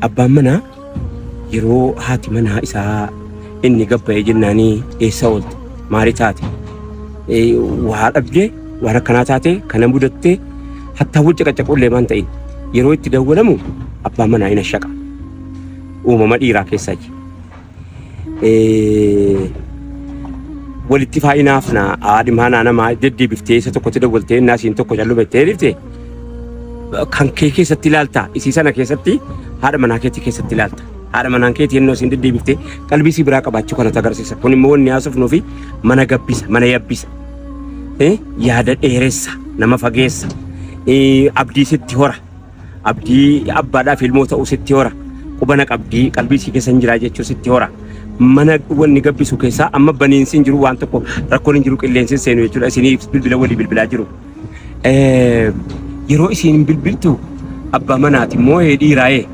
Abbaan manaa yeroo haati manaa isaa inni gabba'ee jennaanii eessa oolte maali taate waa dhabdee waan akkanaa taate kana mudattee hattaa wal caqacaquu illee waan ta'in yeroo itti dawwalamu abbaan manaa hin ashaqa uumama dhiiraa keessaa ji. Walitti faayinaaf na haadhi manaa namaa deddeebiftee isa tokkotti dawwaltee innaa isiin tokko callumattee dhifte kan kee keessatti ilaalta isii sana keessatti haadha manaa keetii keessatti ilaalta. Haadha manaan keetii yennoo isiin deddeebiftee qalbii isii biraa qabaachuu kanatu agarsiisa. Kun immoo wanni haasofnuu fi mana gabbisa, mana yabbisa. Yaada dheeressa, nama fageessa, abdii sitti hora. Abdii abbaadhaaf ilmoo ta'uu sitti hora. Quba na qabdii qalbii isii keessa hin jiraa jechuu sitti hora. Mana wanni gabbisu keessaa amma baniinsi hin jiru waan tokko rakkoon hin jiru qilleensi hin seenu jechuudha. Isinii bilbila walii bilbilaa jiru. Yeroo isiin bilbiltu abbaa manaati immoo dhiiraa'ee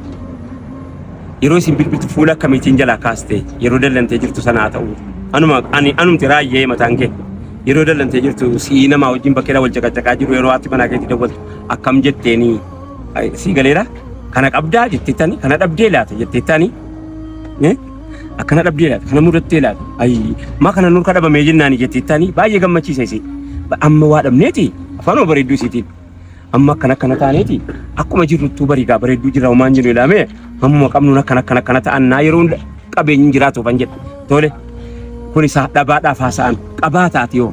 yeroo isin bilbiltu fuula akkamiitiin jalaa kaaste yeroo dallantee jirtu sana haa ta'u anuma ani anumti raayyee mataan kee yeroo dallantee jirtu si'ii namaa wajjin bakkeedha wal caqacaqaa jiru yeroo haati manaa keetii dawwaltu akkam jetteenii sii galeera kana qabdaa jetteettani kana dhabdee laata jetteettani akkana dhabdee laata kana mudattee laata ayi maa kana nurka dhabamee jennaani jetteettani baay'ee gammachiisa isii amma waa dhabneeti afaanuma bareedduu isiitiin Amma akkana akkana taaneeti akkuma jirruttuu bariigaa bareedduu jirra homaan jennu ilaamee hammuma qabnuun akkana akkana akkana ta'annaa yeroo hunda qabeenyi hin jiraatuufan jedha. Tole kun isaa dhabaadhaaf haasa'an qabaa taati yoo